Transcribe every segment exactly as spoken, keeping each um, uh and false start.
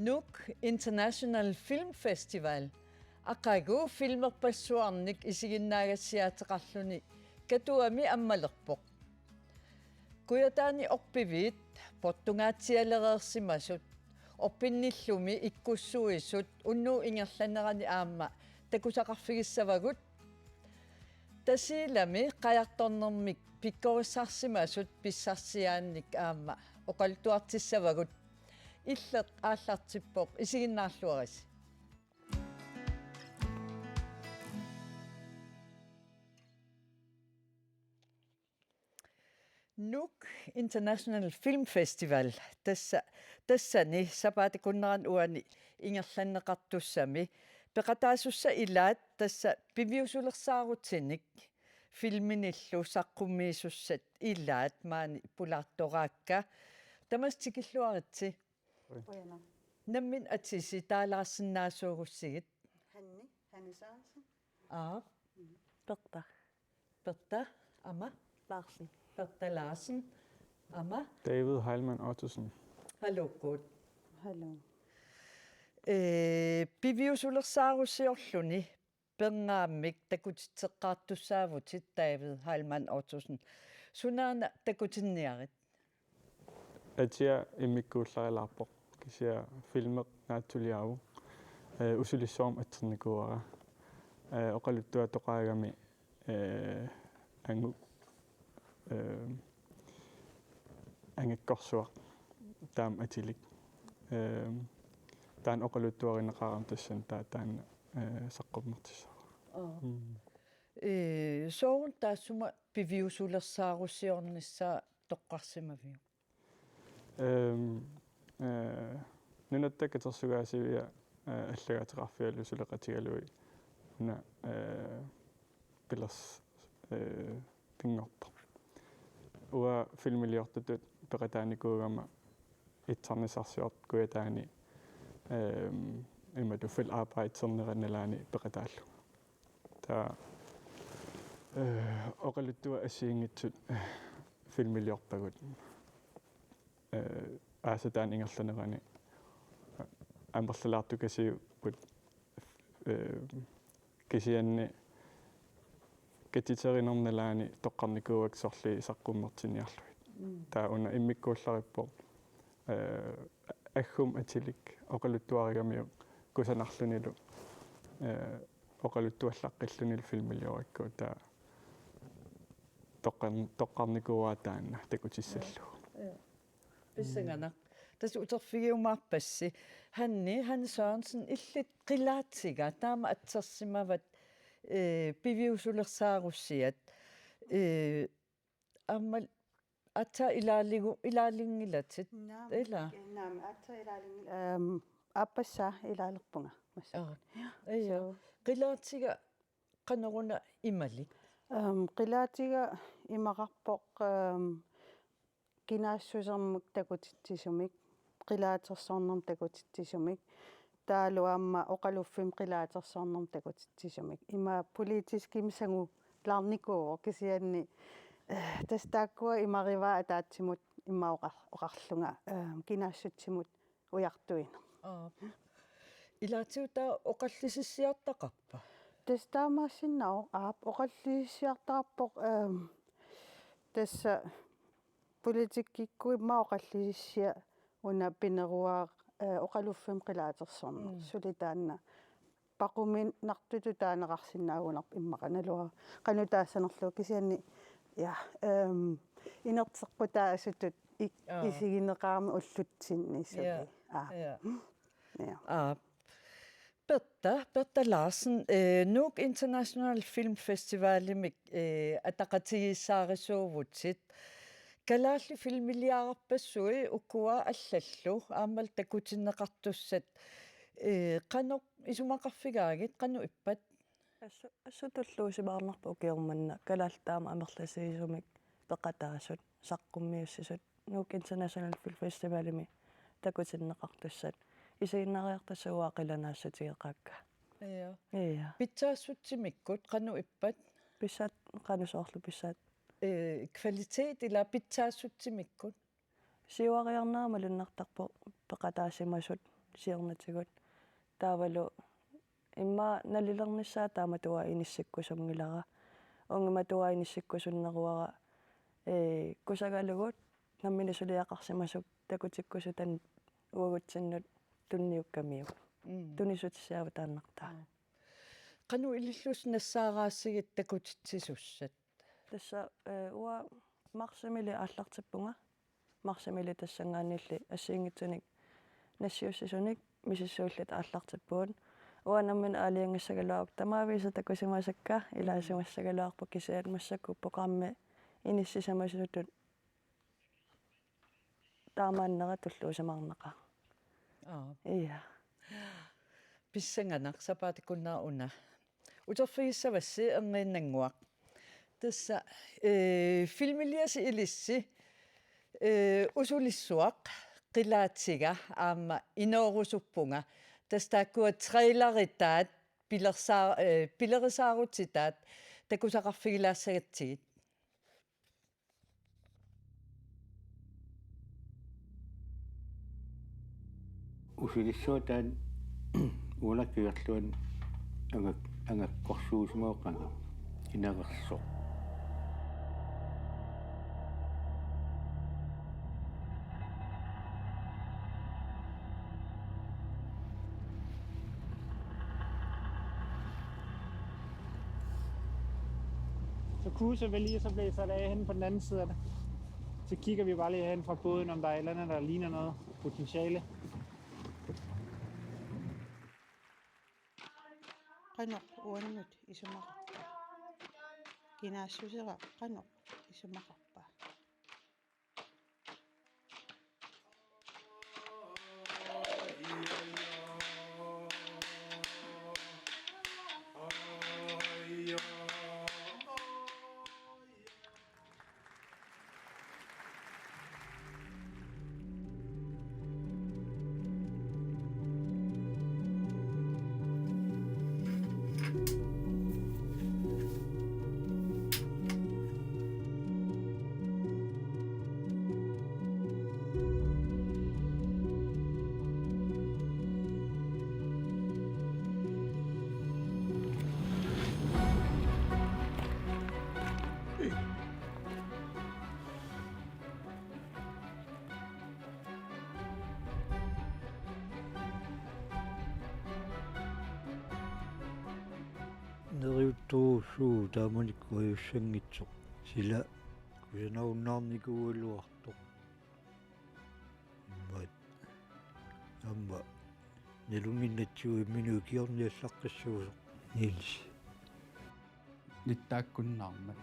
Nuuk International Film Festival aqagu filmerpassuarnik isiginnaagassiaateqarluni Katuami ammalerpoq. Kujataani orpiviit portungaatsialereersimasut orpinnillumi ikkussuisut unnuup ingerlanerani aamma takusaqarfigissavagut. Tasiilami qajartornermik pikkorissarsimasut pissarsiaannik aamma oqaluttuartissavagut. Illeq aallartippoq, isiginnaarluarisi. Nuuk International Film Festival, tassa, tassani sapaatip akunnerani uani ingerlanneqartussami peqataasussat ilaat, tassa piviusulersaarutinik filminillu saqqummiisussat ilaat maani pulaartoraakka. Tamassi tikilluaritsi. Qujanaq. Nammineq atisi taalaarsinnaasuugussigit. Hanni, Hanni Sørensen. Aap. Berta. Berta, aamma? Larsen. Berta Larsen, aamma? David Heilmann Ottosen. Hallo, Kurt. Hallo. Ee, piviusulersaarusiorluni perngaammik takutitseqqaartussaavutit, David Heilmann Ottosen. Sunaana takutinniarit? Atia immikkuullarilaarpoq, kisianni filmi naatsuliaavoq. Ee, usulissuarmik atsernikuuara. Ee, oqaluttuatoqaagami, ee, angu-, ee, angakkorsuaq taama atilik. Ee, taanna oqaluttuarineqarami tassani taa-, taanna, ee, saqqummertissavara. Aa. Mm. Ee, sooruna taassuma piviusulersaarusiornissaa toqqarsimaviuk? Ehm, eh, Nunatta Katersugaasiviat, eh, allagaateqarfigalugu suleqatigalugit una, eh, pilers-, eh, pinngorpoq. Uanga filmiliortutut peqataanikuugama itsarnisarsiortut Kujataani, ehm, imatut feltarbejdernerat nalaani peqataallunga. Taava, eh, oqaluttuat assigiinngitsut, eh, filmiliorpagut. Eh, aasaq taanna ingerlanerani, eh, amerlalaartukasiupput, eh, kisianni katiterinermi nalaani toqqarnikuuakka sorliit saqqummertinniarlugit. Mm. Taava una immikkuullarippoq, eh, aggummi atilik oqaluttuarigamiuk kusanarlunilu, eh, oqaluttuallaqqillunilu filmiliorakku, taava toqqar-, toqqarnikuuara taanna takutissallugu. Ja. Pissanganaq. Tassa uterfigiumaarpassi. Hanni, Hanni Sørensen, illit qilaatiga taama atsersimavat, eh, piviusulersaarusiat, eh, aamma aatsaat ilaaligu-, ilaalinngilatit. Naamik. Ila? Naamik, aatsaat ilaalinngi-, ehm, aappassaa ilaalerpunga massakkut. Aa. Ja. Ija. So. Qilaatiga qanoruna imalik? Ehm, qilaatiga imaqarpoq, ehm, kinaassusermut takutitsisumik, qilaatersornermut takutitsisumik, taavalu aamma oqaluffimmi qilaatersornermut takutitsisumik. Ima politiskimik sangulaarnikuuvoq kisianni, eh, tassa taakkua imarivaat ataatsimut ima oqar-, oqarlunga, eh, kinaassutsimut ujartuineq. Aap. Ilaatigut taava oqallisissiartaqarpa? Tassa taamaassinnaavoq, aap, oqallisissiartaqarpoq, ehm, tassa politikkikkut immaqa oqallisissiaq una pineruaaq, eh, oqaluffimmi qilaatersorneq. Mm. Suli taanna paquminartutut taaneqarsinnaagunarpoq immaqa naluara. Qanoq taassanerlugu kisianni, ja, ehm, inerteqqutaasutut ik-, Aa. isigineqarami ullutsinni suli. Ja. Aa. Ja. Ja. Aa. Berta, Berta Larsen, eh, Nuuk International Film Festivalimik, eh, ataqatigiissaarisuuvutit. Kalaallit filmiliararpassui ukua allallu, aammalu takutinneqartussat. Eh, qanoq isumaqarfigaagit, qanoq ippat? Assu-, assut tulluusimaarnarpoq ukioq manna kalaallit taama amerlasuusumik peqataasut, saqqummiussisut, Nuuk International Film Festivalimi takutinneqartussat. Isiginnaariartassat uanga qilanaassutigeqaakka. Ja. Ja. Pitsaassutsimikkut qanoq ippat? Pissaat qanoq soorlu pissaat? Eh, kvalitet ila pitsaassutsimikkut? Siuariarnera malunnartarpoq peqataasimasut. siornatigut. Taavalu immaqa nalilernissaa taamatut uanga inissikkusunngilara. Uunga matuaa inissikkusunneruara, ee, kusagalugu nammineq suliaqarsimasoq takutikkusutaanik uagutsinnut tunniukkamiuk. Mm. Tunissutissaavugut taannartaa. Mm. Qanoq ilillusi nassaaraassigit takutitsisussat? Tassa, ee, uanga marsimiilli aallartippunga. Marsimiilli tassanngaanniilli assigiinngitsunik nassiussisunik misissuilluta aallartippugut. Uanga nammineq aalajangigassagaluarpara, tamaviisa takusimasakka ilaasimassagaluarput, kisianni massakkut programmi inissisimasuusutut taamaannera tulluusimaarnaqaaq. Aap. Ja. Pissanganaq, sapaatip akunnera una. Uterfigissavassi Erniinnannguaq. Tassa, ee, filmiliasi ilissi, ee, Usulissuaq, qilaatiga aamma Inoorusuppunga. Tassa taakkua traileritaat pilersaa-, ee, pilerisaarutitaat takusaqarfigilaassagatsigit. Usulissuaq taanna uanga kiorluan angak-, angakkorsuusimavoq qanga inerersoq. Så cruiser vi lige, så blæser det af hen på den anden side af det. Så kigger vi bare lige hen fra båden, om der er et eller andet, der ligner noget potentiale. Qanoq uannut isumaqarpa? Kinaassusera qanoq isumaqarpa? Neriuttorujussuuvoq taamanikkut ajussanngitsoq. Sila kusanarunnaarnikuugaluartoq. Imaat. Aamma nalunnginnatsigu imminut ikiorniallaqqissuusoq Niels. Nittaakkunnaarmat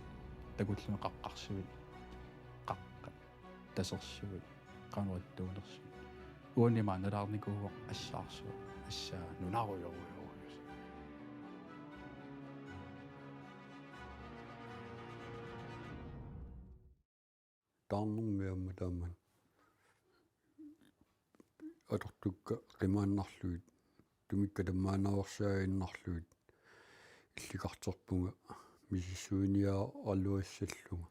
takullugit qaqqarsuit, qaqqat, tasersuit, qanoq ittuunersut. Uani maani nalaarnikuuvoq assaarsuaq, assaa nunarujorujorujusoq. Taarnermi aamma taamak atortukka qimaannarlugit, tumikka tammaanersaannarlugit illikarterpunga misissuiniaraluassallunga.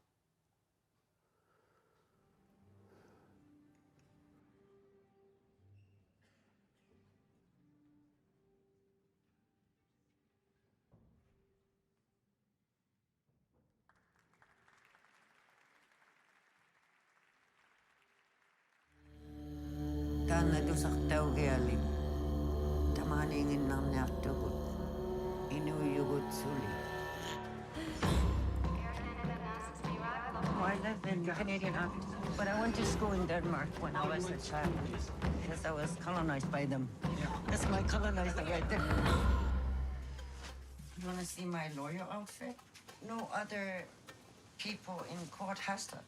Taanna tusartaugialik tamaaniiginnarniartugut inuujugut suli. I live in Canadian Africa, but I went to school in Denmark when I was a child because I was colonized by them. That's my colonizer right there. You wanna see my lawyer outfit? No other people in court has that.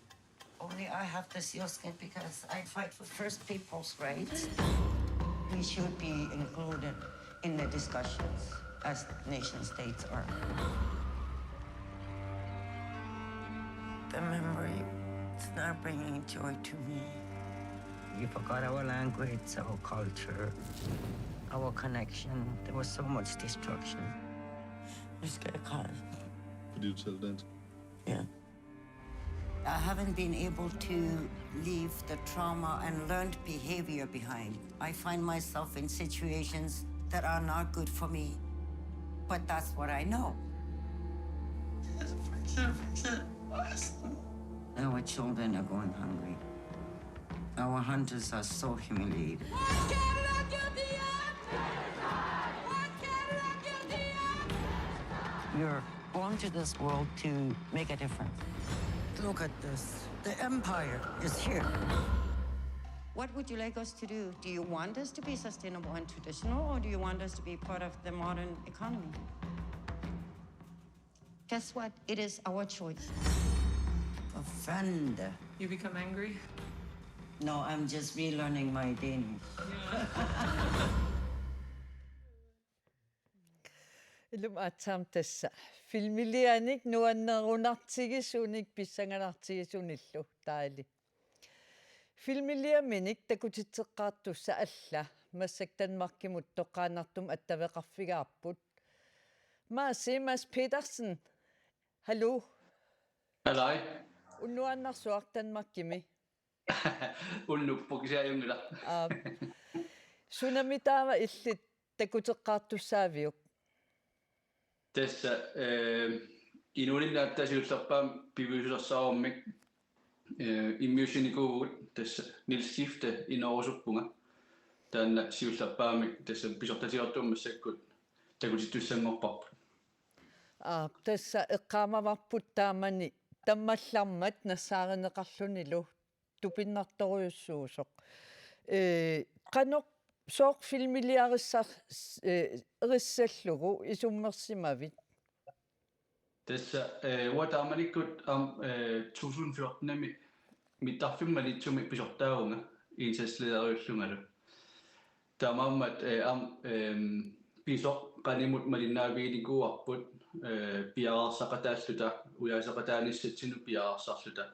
Only I have the sealskin because I fight for First Peoples' rights. We should be included in the discussions as nation states are. The memory, it's not bringing joy to me. We forgot our language, our culture, our connection. There was so much destruction. Just get a car. Fordi du taler dansk? Ja. I haven't been able to leave the trauma and learned behavior behind. I find myself in situations that are not good for me, but that's what I know. Our children are going hungry. Our hunters are so humiliated. You're born to this world to make a difference. Look at this. The empire is here. What would you like us to do? Do you want us to be sustainable and traditional, or do you want us to be part of the modern economy? Guess what? It is our choice. Offender. You become angry? No, I'm just relearning my Danish. Ilumut aatsaat tassa filmilianik nuannerunartigisunik pissanganartigisunillu taali. Filmiliaminik takutitseqqaartussat alla massakkut Danmarkimut toqqaannartumik attaveqarfigaarput. Maasi Mads Petersen. Hallo. Hallo. Unnuaannarsuaq Danmarkimi. Unnuppoq kisianni ajunngilaq. Aa. Sunami taava illit takuteqqaartussaaviuk? Tassa eh, inuuninni aatsaat siullerpaamik piviusulersaarummik eh, immiussinikuuvugut, tassa Niels Skifte inoorusuppunga. Taanna siullerpaamik tassa pisortatigoortumik massakkut takutittussanngorparput. Aa, tassa eqqaamavarput taamani tammallarmat nassaarineqarlunilu tupinnartorujussuusoq. Eh, qanoq sooq filmiliarissar eh, erissallugu isummersimavit? Tassa eh, uanga taamanikkut aamma eh, to tusind fjorten-imi mittarfimmi Maniitsumi pisortaavunga indsatslederullungalu. Taamaammat eh, aamma eh, pisoq qanimut malinnaaviginikuuarput eh, piareersaqataalluta, ujaaseqataanissatsinnut piareersarluta.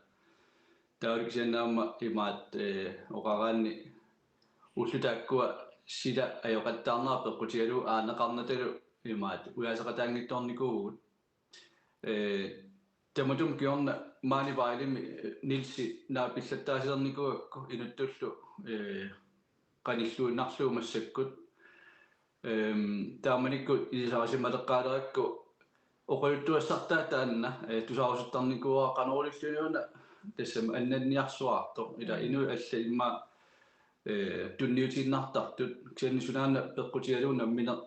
Taavalu kisianni aamma imaattoq eh, oqaraanni ullut taakkua sila ajoqattaarnera peqqutigalugu aaneqarnatalu imaattoq ujaaseqataanngitsoornikuuvugut. Eh, tamatuma kingorna maani Vejlemi eh, Nielsi naapillattaarsiornikuugakku inuttullu eh, qanilluinnarlugu massakkut. Ehm, taamanikkut ilisarisimaleqqaalerakku oqaluttuassartaa taanna eh, tusarusuttarnikuuara qanoq iliorluni una tassami annanniarsuartoq. Ila mm. Inuit allat immaqa eh, tunniutiinnartartut, kisianni sunaana peqqutigalugu nammineq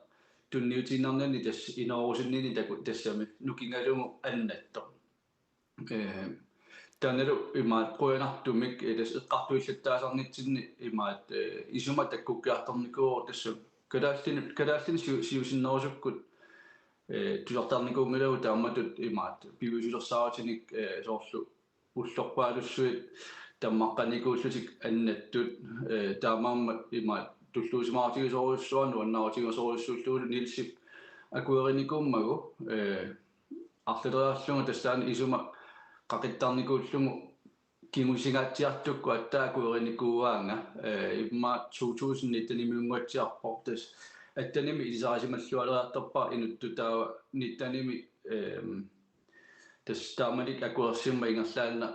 tunniutiinnarnani tassa inoorusunnini taku tassami nukingalugu annattoq. Eh, taannalu imaattoq qujanartumik eh, tassa eqqartuillattaasarnitsinni imaattoq eh, isuma takkukkiartornikuuvoq tassa kalaallinut, kalaallinut siu-, siusinnerusukkut eh, tusartarnikuunngilagut taamatut imaattoq piviusulersaarutinik eh, soorlu ullorpaalussuit tammaqqanikuullutik annattut eh, taamaammat imaattoq tulluusimaarutigisorujussuaq nuannaarutigisorujussuullugu Nielsip akuerinikuummagu eh, arlaleriarlunga tassaana isuma qaqittarnikuullugu kingusingaatsiartukkut aatsaat akuerinikuuaanga eh, immaqa to tusind nitten-imiunnguatsiarpoq tassa attenimi ilisarisimallualeriartorpara inuttut taava nittenimi ehm, tassa taamanikkut akuersimmat ingerlaannaq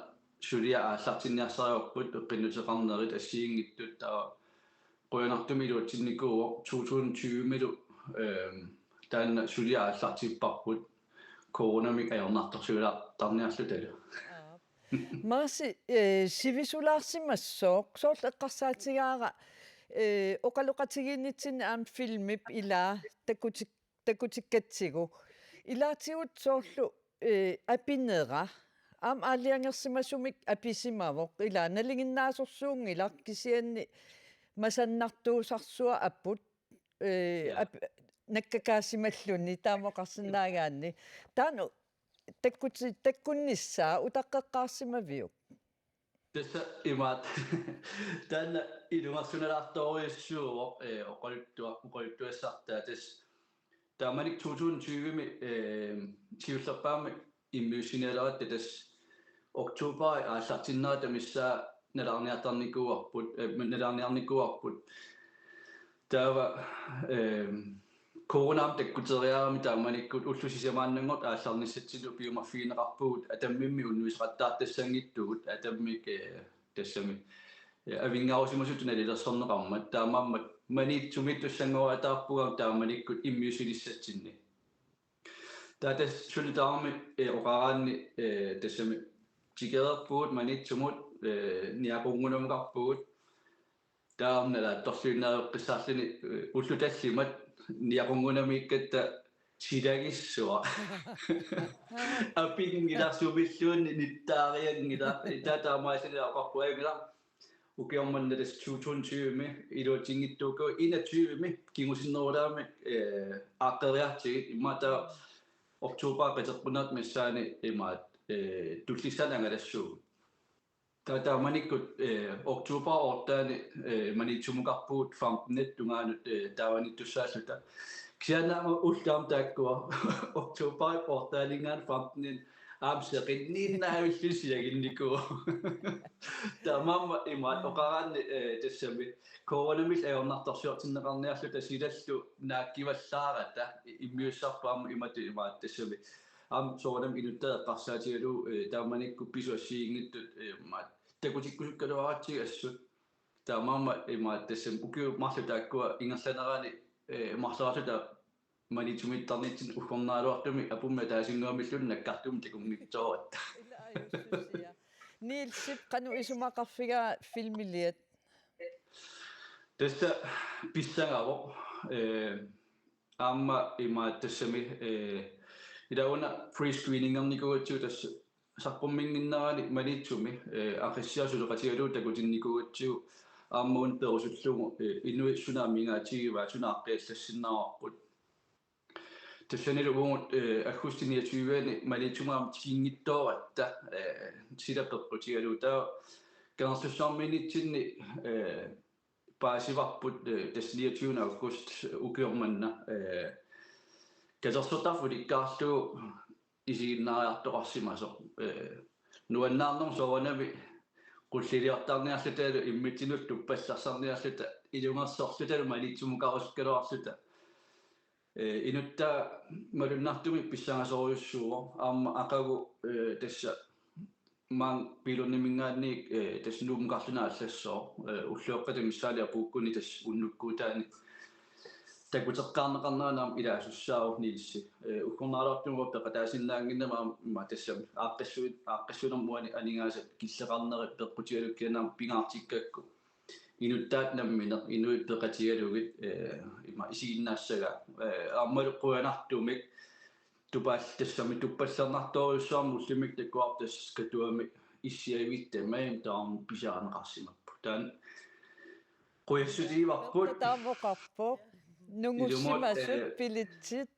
suliaq aallartinniarsarivarput peqqinnuteqarnerit assigiinngitsut taava qujanartumik iluatsinnikuuvoq to tusind tyve-milu ehm, taanna suliaq aallartipparput coronamik ajornartorsiulaartarniarlutalu. Aap. Maasi eh, sivisulaarsimassooq soorlu eqqarsaatigaara eh, oqaloqatigiinnitsinni aamma filmip ilaa takutik- takutikkatsigu. Ilaatigut soorlu eh, apinera aamma aalajangersimasumik apisimavoq ilaa nalinginnaasorsuunngilaq kisianni masannartuusarsuaq aput eh, Ja. ap- nakkakaasimalluni taama oqarsinnaagaanni. Taanna takkuti- takkunnissaa utaqqeqqaarsimaviuk? Tassa imaattoq taanna ilungersunalaartorujussuuvoq eh, oqaluttua-, oqaluttuassartaa tassa taamanikkut to tusind tyve-mi eh, siullerpaamik immiussinialeratta tassa oktoberip aallartinnerata missaa nalaarniartarnikuuarput eh, nalaarniarnikuuarput. Taava eh, Coronap takkuteriarami taamanikkut ullut sisamaannanngortut aallarnissatsinnut piumaffigineqarpugut, atammimmi unnuisoqattaartassanngitsugut, atammik, eh, tassami, eh, avinngarusimasutut nalilersorneqarmat, taamaammat Maniitsumiittussanngorataarpugut taamanikkut immiussilissatsinni. Taava tassa suli tamarmi, eh, oqaraanni, eh, tassami tikereerpugut Maniitsumut, eh, niaqungunamukarpugut. Taava nalaatsorluinnaareqqissaarluni, eh, ullut tallimat niaqungunamiikkatta silagissuaq. Apinngilarsumiilluunniit nittaarianngilaq. Taava taamaalilluni oqarpoq ajunngilaq. Ukioq manna tassa to tusind tyve-mi iluatsinngitsuugut, enogtyve-mi kingusinnerulaamik, eh, aaqqeriartigit, immaqa taava oktober qiteqqunnerit missaani imaat, eh, tullissaani angalassuugut. Taava taamanikkut, eh, oktober otte-ani, eh, Maniitsumukarpugut femten-ip tungaanut, eh, taavanittussaalluta. Kisianni aamma ullut aamma taakkua oktober otte-ninngaanniit femten-inik aamma seqinniinnavilluni silaginnikuuvoq. Taamaammat imaat oqaraanni, eh, tassami coronamillu ajornartorsiortinneqarniarluta silallu naakkivallaarata immiussarput aamma imatut imaat tassami. Aamma soorunami inuttaat eqqarsaatigalugu, eh, taamanikkut pisut assigiinngitsut, eh, imaat takutikkusukkaluaratsigu assut. Taamaammat imaat tassami ukiut marluk taakkua ingerlanerani, eh, marloriarluta Maniitsumiittarnitsinni uggornaraluartumik apummi ataasinnguamilluunniit nakkartumik takunngitsooratta. Ila ajussusia. Nielsip qanoq isumaqarfigaa filmiliat? Tassa pissangavoq, eh, aamma imaat tassami, eh, ila una free screeningernikuugatsigu tassa saqqumminnginnerani Maniitsumi, eh, Aqissiaq suleqatigalugu takutinnikuugatsigu aamma una perusullugu, eh, inuit suna amigaatigivaat, suna aaqqiallassinnaavarput. Tassanilu uagut, eh, aggustip niogtyve-ani Maniitsumut aamma tikinngitsooratta, eh, sila peqqutigalugu. Taava Kangerlussuarmiinitsinni, eh, paasivarput, eh, tassa niogtyvende august ukioq manna, eh, katersortarfik ulikkaarlugu isiginnaariartoqarsimasoq. Eh, nuannaarnermut soorunami qulliliortarniarlutalu immitsinnut tuppallarsarniarluta ilungersorlutalu Maniitsumukarusukkaluarluta. Eh, inuttaat malunnartumik pissangasorujussuuvoq, aamma aqagu, eh, tassa maanga Billundiminngaanniit, eh, tassa Nuummukarluni aallassooq, eh, ulloqeqqata missaani apuukkuni tassa unnukkuutaani takuteqqaarneqarnerani aamma ilaasussaavoq Nielsi. Eh, uggornaraluartumik peqataasinnaannginnama aamma tassami aaqqissuit-, aaqqissuunermut uani aningaasat killeqarneri peqqutigalugit kisianni aamma pingaartikkakku. Inuttaat nammineq, inuit peqatigalugit, eh, ima isiginnaassagaa. Eh, aammalu qujanartumik tupaal-, tassami tuppallernartorujussuarmik ullumikkut takuarput tassa Katuami issiaviit tamaasa taama pisiarineqarsimapput. Taanna qujassutigivarput. Taama oqarpoq. Ilumut, nungussimasut, eh, billetsit.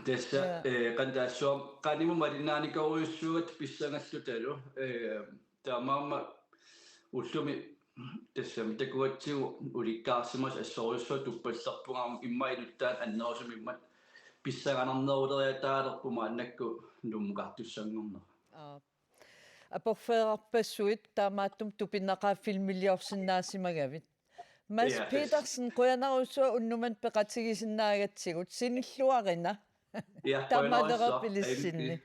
Tassa, ja, eh, qanoq taassuuvoq, qanimut malinnaanikorujussuugatta pissangallutalu, eh, taamaammat ullumi tassami takugatsigu ulikkaarsimasoq assorujussuaq tuppallerpunga aamma immaqa inuttaanut annerusumimmat pissanganarneruleriataalerpoq maannakkut Nuummukartussanngornera. Aap. Aporfeerarpassuit taamaattumik tupinnaqaaq filmiliorsinnaasimagavit. Mads, ja, Petersen, qujanarsuaq unnuk manna peqatigisinnaagatsigut, sinilluarina. Ja, taamaalera qujanarsuaq, bilissinni.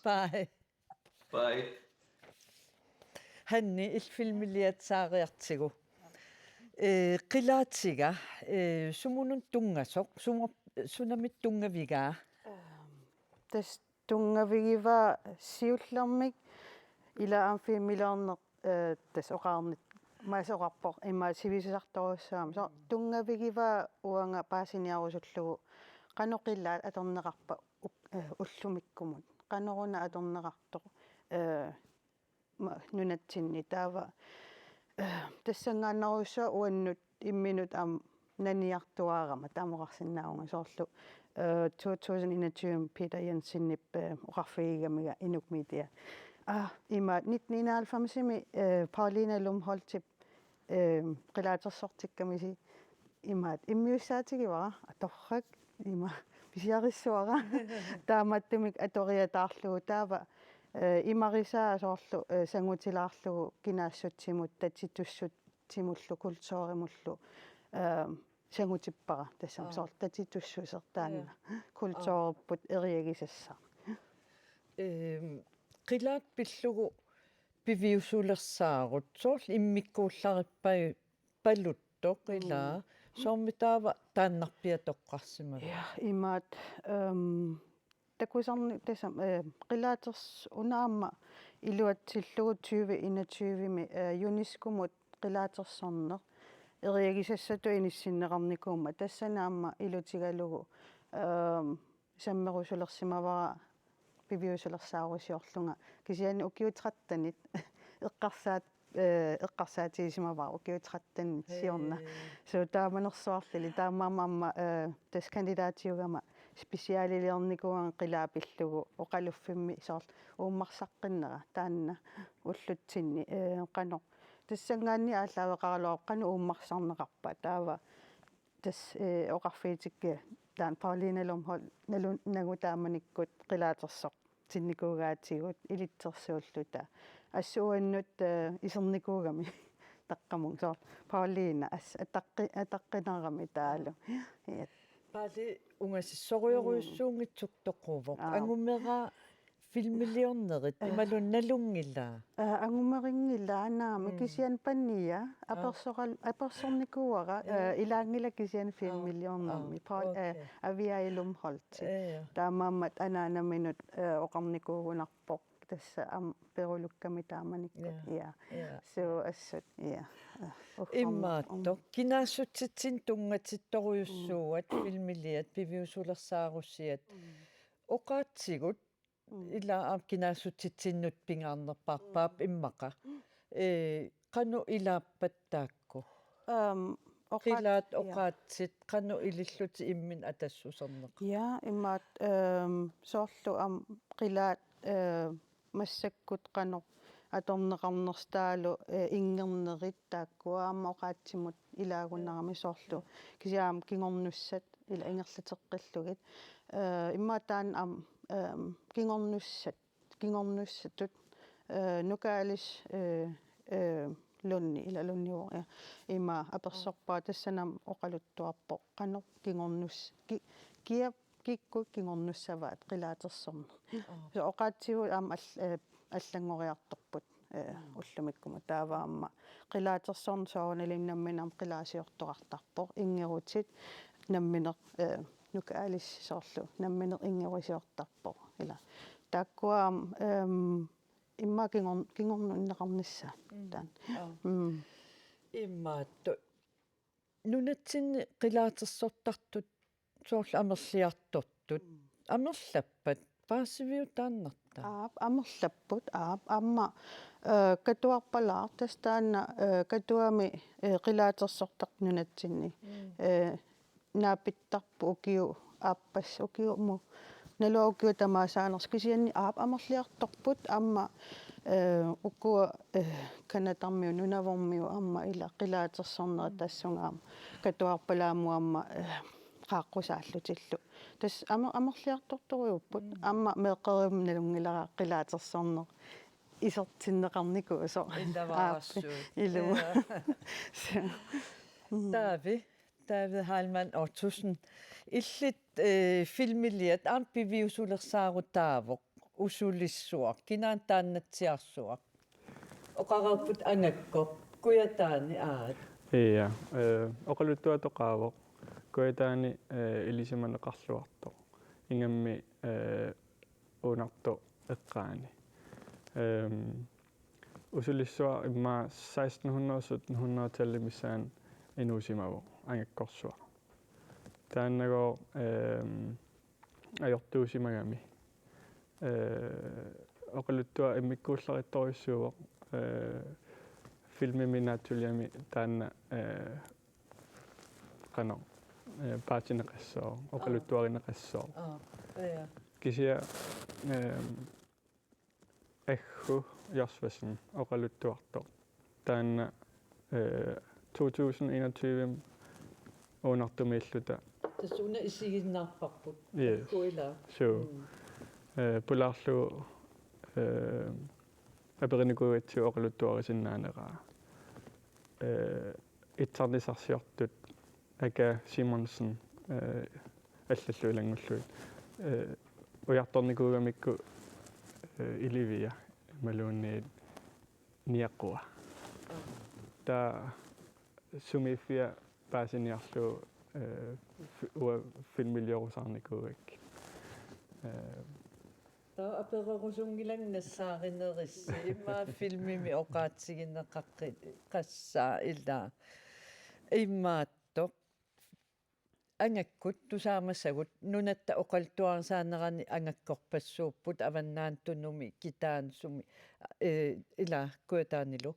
Bye. Bye. Hanni, illit filmiliatsiariartigu. Eh, qilaatiga, eh, sumunut tunngasoq, suma-, sunamit tunngavigaa? Tassa tunngavigivaa siullermik ila aamma filmiliorneq, eh, tassa oqarnit, Mads oqarpoq, immaqa sivisisartorujussuugami. Soorlu tunngavigivaa uanga paasiniarusullugu qanoq qilaat atorneqarpa uk-, eh, ullumikkumut. Qanoruna atorneqartoq, eh, ma-, nunatsinni taava, eh, tassanngaannarujussuaq uannut imminut aamma naniartuaarama taama oqarsinnaavunga soorlu, eh, to tusind enogtyve Peter Jensenip, eh, oqarfigigamiga Inuk Media. Ah, ima nitten enoghalvfemsimi, eh, Paulina Lumholtip, eh, qilaatersortikkamisi imaat immiussaatigivara, atorrak, ima pisiarissavara. Taamaattumik atoriataarlugu taava, eh, imarisaa soorlu, eh, sangutilaarlugu kinaassutsimut, tatitussutsimullu, kulturimullu, eh, sangutippara tassami. Aa. Soorlu tatitussuseq taanna. Ja. Kulturerput eriagisassaq. Ehm, qilaat pillugu piviusulersaarut, soorlu immikkuullarippaluttooq ilaa, mm, soormi taava taannarpiaq toqqarsimavit? Ja, imaat, ehm, takusarni-, tassami, eh, qilaaters-, una aamma iluatsillugu tyve enogtyve-mi, eh, UNESCO-mut qilaatersorneq eriagisassatut inissinneqarnikuummat, tassani aamma ilutigalugu, ehm, sammerusulersimavara piviusulersaarusiorlunga. Kisianni ukiut tretten-it eqqarsaat-, eh, eqqarsaatigisimavara ukiut tretten-it siorna. Hee. So taamanersuarlili taamaammat aamma, eh, tassa kandidaatiugama specialiliornikuugama qilaat pillugu oqaluffimmi soorlu uummarsaqqinnera taanna ullutsinni, eh, qanoq. Tassanngaanniit aallaaveqaraluarpoq qanoq uummarsarneqarpa taava tassa, eh, oqarfigitikka taanna Paulina Lumholt nalu-, nagu taamanikkut qilaatersortinnikuugaatigut ilitsersuulluta. Assut uannut, eh, isernikuugami taqqamut soorlu Paulina as-, ataqqi-, ataqqinarami taavalu. Ja. Paali ungasissorujorujussuunngitsoq toquvoq. Aa. Angumera filmiliornerit, eh, imaluunniit nalunngilaa? Eh, angumerinngilaa naamik, mm, kisianni pania, aa, apersoral-, apersornikuuara, eh, eh, ilaanngilaq kisianni, aa, filmiliornermi. Aa, pa-, eh, okay. Aviaja Lumholt. Eh, ja. Taamaammat anaanaminut, eh, oqarnikuugunarpoq tassa aamma Perulukkami taamanikkut. Ja. Ja. Ja. So assut, ja. Eh, uffam-, immaattoq. Mm. Kinaassutitsinni tunngatittorujussuuat, mm, filmiliat, piviusulersaarusiat. Mm. Oqaatsigut, mm, ilaa aamma kinaassutitsinnut pingaarnerpaarpaap, mm, immaqa. Mm. Ee, qanoq ilaappat taakku? Ehm, oqaat-, qilaat, ja, oqaatsit, qanoq ilillutik imminnut atassuserneqarput? Ja, imaat, ehm, soorlu aamma qilaat, eh, massakkut qanoq atorneqarnersut taavalu, eh, inngernerit taakkua aamma oqaatsimut ilaagunarami soorlu. Kisianni aamma kingornussat ila ingerlateqqillugit. Eh, immaqa taanna aamma, ehm, kingornussat, kingornussatut, eh, Nuka Alice, eh, eh, Lundi, ila Lundi, ja, ima apersorpara tassani aamma oqaluttuarpoq qanoq kingornus-, ki-, kia-, kikkut kingornussavaat qilaatersorneq. Aa. So oqaatsigut aamma all-, eh, allanngoriartorput, eh, mm, ullumikkumut taava aamma qilaatersorneq soorunalimi nammineq aamma qilaasiortoqartarpoq, inngerutit nammineq, eh, Nuka Alice soorlu nammineq inngerusiortarpoq ila. Taakkua aamma, ehm, immaqa kingor-, kingornunneqarnissaat. Mm. Taanna. Aa. Mm. Imaattoq. Nunatsinni qilaatersortartut soorlu amerliartortut. Mm. Amerlappat paasiviutaannarta? Aap, amerlapput, aap, aamma, eh, Katuarpalaaq tassa taanna, eh, Katuami, eh, qilaatersortartoq nunatsinni. Mm. Eh, naapittarput ukiut aappassaat, ukiut mu-, naluara ukiut tamaasaanersut kisianni aap amerliartorput aamma, eh, ukua, eh, Kanadarmiut, Nunavummiut aamma ila qilaatersornerit tassunga aamma Katuarpalaamut aamma, eh, qaaqqusaallutillu. Tassa amer-, amerliartortorujuupput, mm, aamma meeqqerivimmi nalunngilara qilaatersorneq isertinneqarnikuusoq. Ilaa. Aap, assut. Ilumut. Ja. So. Mm. Taavi, David Heilmann Ottosen. Illit, eh, filmiliat aamma piviusulersaarutaavoq, Usulissuaq, kinaana taannatsiarsuaq? Oqareerput Angakkoq, Kujataani aat. Ja, eh, oqaluttuatoqaavoq. Kujataani, eh, ilisimaneqarluartoq. Ingammik, eh, Uunartoq eqqaani. Ehm, Usulissuaq immaqa seksten hundrede, sytten hundrede-tallit missaanni inuusimavoq, Angakkorsuaq. Taannagooq, ehm, ajortuusimagami. Eh, oqaluttuaq immikkuullarissorujussuuvoq, eh, filmimi naatsuliami taanna, eh, qanoq, eh, paatineqassooq, aa, oqaluttuarineqassooq. Aa, ja. Kisianni, ehm, Aggu Josvassen oqaluttuartoq. Taanna, eh, to tusind enogtyve Uunartumiilluta. Tassa una isiginnaarparput. Yes. Aggu ilaa. Suu. Mm. Eh, pulaarlugu, eh, aperinikuugatsigu oqaluttuarisinnaaneraa. Eh, itsarnisarsiortut Aka Simonsen, eh, allallu ilanngullugit. Eh, ujartornikuugamikku, eh, Ilivia imaluunniit Niaqua. Taava sumiiffia paasiniarlugu, eh, fi-, uanga filmiliorusaarnikuugakkit. Eh, Taava apererusunngilanga nassaarinerissi, immaqa filmimi oqaatigineqaqqi-, qassaa ilaa. Imaattoq. Angakkut tusaamasagut nunatta oqaluttuarisaanerani angakkorpassuupput Avannaata Tunumi, Kitaani sumi, eh, ilaa Kujataanilu.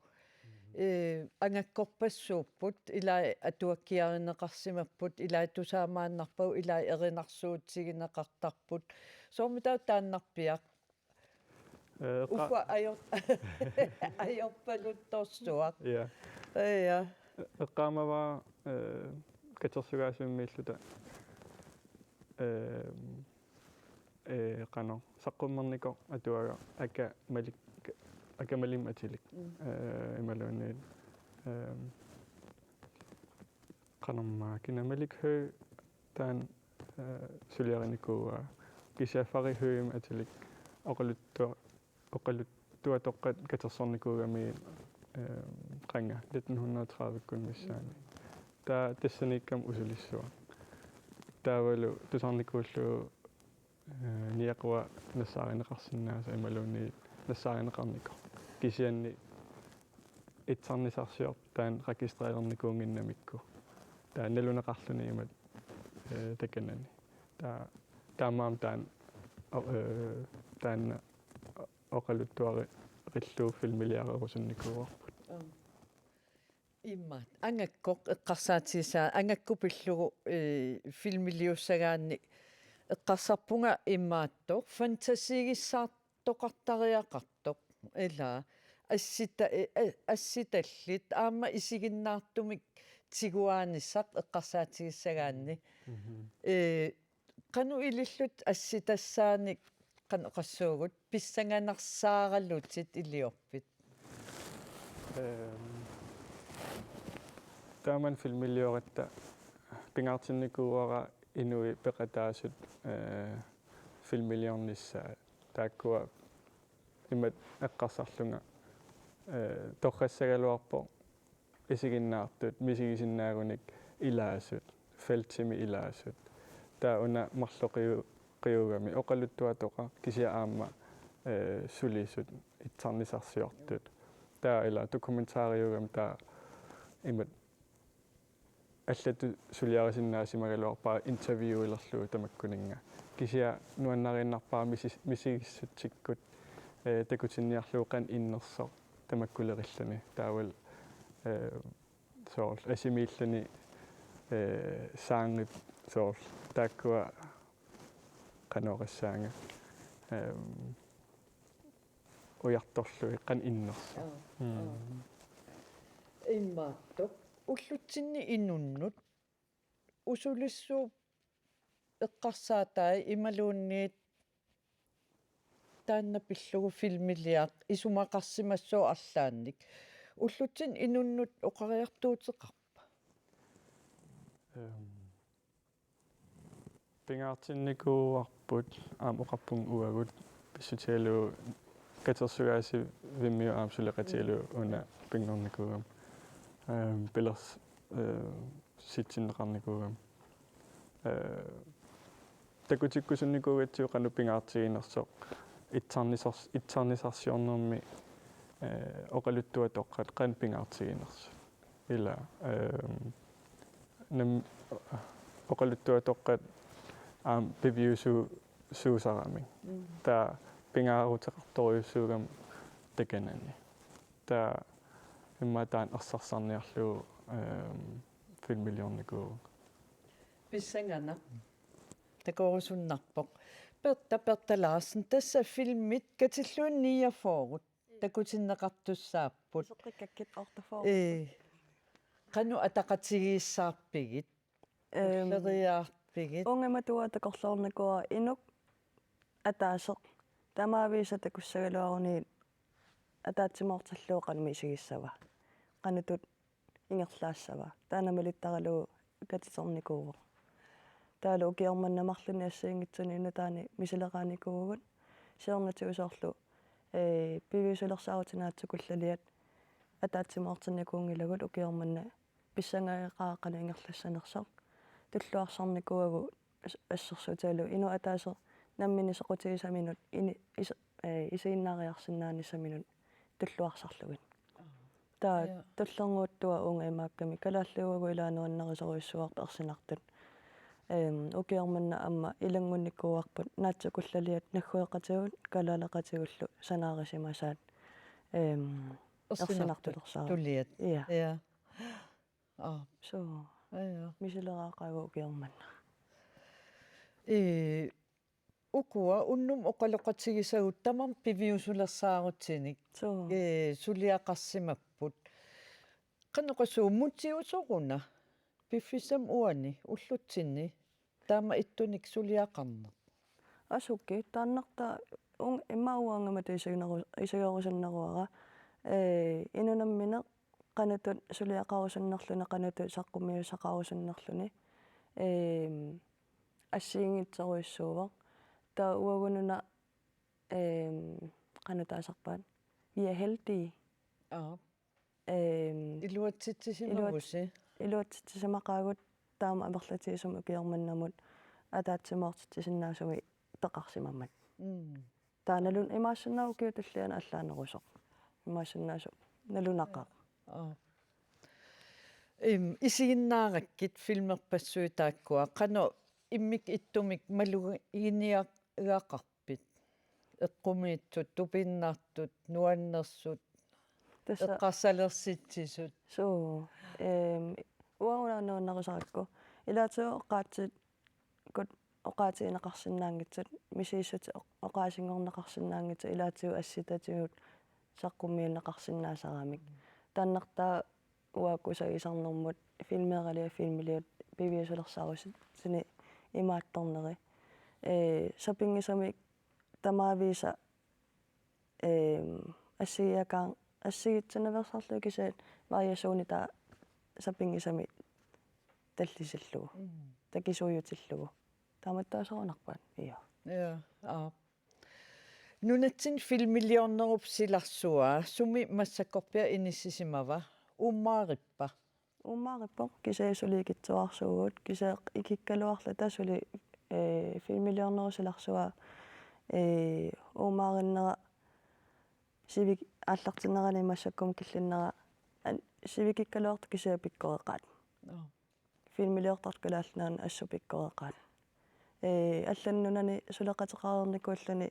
Eh, angakkorpassuupput, ilaa atuakkiarineqarsimapput, ilaa tusaamaannarpagut, ilaa erinarsuutigineqartarput. Soormitaava taannarpiaq? Eh, qa- Uffa ajor-, ajorpaluttorsuaq. Ja. Ja. Eqqaamavara, eh, katersugaasivimmiilluta, eh, eh, qanoq, saqqummernikoq atuagaq Aka Malik, Aka Malimmi atilik. Mm. Eh, imaluunniit, eh, qanormaa, kina, Malik Høegh taanna, eh, suliarinikuuaa. Kisianni Fari Høeghimik atilik oqaluttua-, oqaluttuatoqqat katersornikuugamigit, eh, qanga, nitten hundrede tredive-kkut missaani. Taava tassaniikkama usulissuaq. Taavalu tusarnikuullugu, eh, Niaqua nassaarineqarsinnaasaq imaluunniit nassaarineqarnikoq. Kisianni itsarnisarsiortoq taanna registrerernikuunnginnamikku. Taava naluneqarluni imatut, eh, takanani. Taava taamaammat taanna, o-, eh, taanna oqaluttuarillugu filmiliarerusunnikuuarput. Aap. Imaattoq. Angakkoq eqqarsaatigisaa-, angakkoq pillugu, eh, filmiliussagaanni eqqarsarpunga imaattoq, fantasiigissaartoqartariaqartoq. Ilaa. Assita-, eh, eh, assitallit aamma isiginnaartumik tiguaanissaq eqqarsaatigissagaanni. Mhm. Eh, qanoq ilillutit assitassaanik qanoq oqassuugut pissanganarsaaralutit iliorpit? Ehm, taamani filmilioratta pingaartinnikuuara inuit peqataasut, eh, filmiliornissaat. Taakkua imatut eqqarsarlunga, eh, torrassagaluarpoq isiginnaartut misigisinnaagunik ilaasut, feltimi ilaasut. Taava una marloqiu-, qiugami oqaluttuatoqaq kisianni aamma, eh, sulisut itsarnisarsiortut. Taava ilaa dokumentariugami taava imatut allatut suliarisinnaasimagaluarpara interviewilerlugu tamakkuninnga. Kisianni nuannariinnarpara misi-, misigissutsikkut, eh, takutinniarlugu qanoq innersoq tamakkulerilluni. Taavalu, eh, soorlu asimiilluni, eh, saangit soorlu taakkua qanoq oqassaanga. Ehm, ujartorlugit qanoq innersoq. Aap, mm, aap. Imaattoq. Ullutsinni inunnut usulissuup eqqarsaatai imaluunniit taanna pillugu filmiliaq isumaqarsimassuup arlaannik. Ullutsinni inunnut oqariartuuteqarpa? Ehm, pingaartinnikuuarput aamma oqarpunga uagut pissutigalugu katersugaasivimmiut aamma suleqatigalugu una pinngornikuugama. Ehm, pilers-, ehm, sitsinneqarnikuugama. Ehm, takutikkusunnikuugatsigu qanoq pingaartiginersoq itsarnisars-, itsarnisarsiornermi, eh, oqaluttuatoqqat qanoq pingaartiginersut. Ilaa, ehm, nam-, oqaluttuatoqqat aamma piviusu-, suusaramik. Mm. Taava pingaaruteqartorujussuugami takanani. Taava immaqa taanna ersarsarniarlugu, ehm, filmiliornikuuvunga. Pissanganaq. Takorusunnarpoq. Bertha, Bertha Larsen, tassa filmit katillugit niogfyrre takutinneqartussaapput. Soqqikkakkit otteogfyrre. Ee. Qanoq ataqatigiissaarpigit? Ehm, ulleriiaarpigit? Uunga imatut takorloornikuuara inuk ataaseq. Tamaviisa takussagaluaruni ataatsimoortillugu qanoq misigissava. Qanoq ingerlaassava. Taanna malittaralugu katiternikuu. Taavalu ukioq manna marlunnik assigiinngitsunik nutaamik misileqaanikuuvugut. Siornatigut soorlu, ee, piviusulersaarutinaatsu kullaliat ataatsimoortinnikuunngilagut ukioq manna pissangageqaara qanoq ingerlassanersoq. Tulluarsarnikuuagut as-, assersuutigalugu inuk ataaseq nammineq soqutigisaminut ini-, is-, ee, isiginnaariarsinnaanissaminut tulluarsarlugit. Taava Aja. Tullernuuttua uunga imaakkami kalaallit uagut ilaa nuannarisorujussuuarput ersinartut. Ehm, ukioq manna aamma ilanngunnikuuarput naatsukullaliat naggueqatigut kalaaleqatigullu sanaarisimasaat. Ehm, Ersinartut ersinartulersaarut. Tuliat. Ja. Ja. Aa. Suu. Ja, ja. Misileraaqaagut ukioq manna. Ee, ukua unnuk oqaloqatigisagut tamarmik piviusulersaarutinik. Suu. Ee, suliaqarsimapput. Qanoq oqasuu mutiusoruna? Piffissami uani ullutsinni taama ittunik suliaqarneq. Asuki, taannartaa uunga immaqa uangamatut isigineru-, isigerusunneruara, ee, inuk nammineq qanoq ittut suliaqarusunnerluni, qanoq ittut saqqummiussaqarusunnerluni, eem, assigiinngitsorujussuuvoq. Taava uagut una, eem, qanoq taasarpaat? Vi er heldige. Aap. Ehm, Iluatsitsisimavusi? Iluat-, iluatsitsisimaqaagut taama amerlatigisumik ukioq mannamut ataatsimoortitsisinnaasumik peqarsimammat. Mm. Taava nalun-, imaassinnaavoq ukiut tulliani allaanerusoq. Imaassinnaavoq nalunaqaaq. Aa. Im, isiginnaarakkit filmerpassuit taakkua. Qanoq immikkut ittumik maluginiartaqar- -pit? Eqqumiitsut, tupinnartut, nuannersut, Tassa eqqarsalersitsisut. Suu, ehm, uanga una nuannarisakka. Ilaatigut oqaatsikkut oqaatigineqarsinnaanngitsut, misissutit oq-, oqaasinngorneqarsinnaanngitsut, ilaatigut assitatigut saqqummiunneqarsinnaasaramik. Taannartaa uagut kusagisarnermut filmeeralia filmiliut piviusulersaarusitsinik imaattorneri. Ee, sapinngisamik tamaviisa, ee, assigiiakaan-, assigiiatsinaveersarlugit kisianni variationit taava sapinngisamik tallisillugu. Mm. Takisuujutillugu. Taamattaasarunarpaat. Ia. Ja, aap. Nunatsinni filmiliornerup silarsua, sumi massakkorpiaq inissisimava? Uummaarippa? Uummaarippoq, kisianni suli ikittuarsuugut, kisianni ikikkaluarluta suli, ee, filmiliornerup silarsua, ee, uummaarinnera sivik-, aallartinnerani massakkut killinnera, an-, sivikikkaluartoq kisianni pikkoreqaat. Aa. Filmiliortartut Kalaallit Nunaanni assut pikkoreqaat. Ee, allanut nunani suleqateqareernikuulluni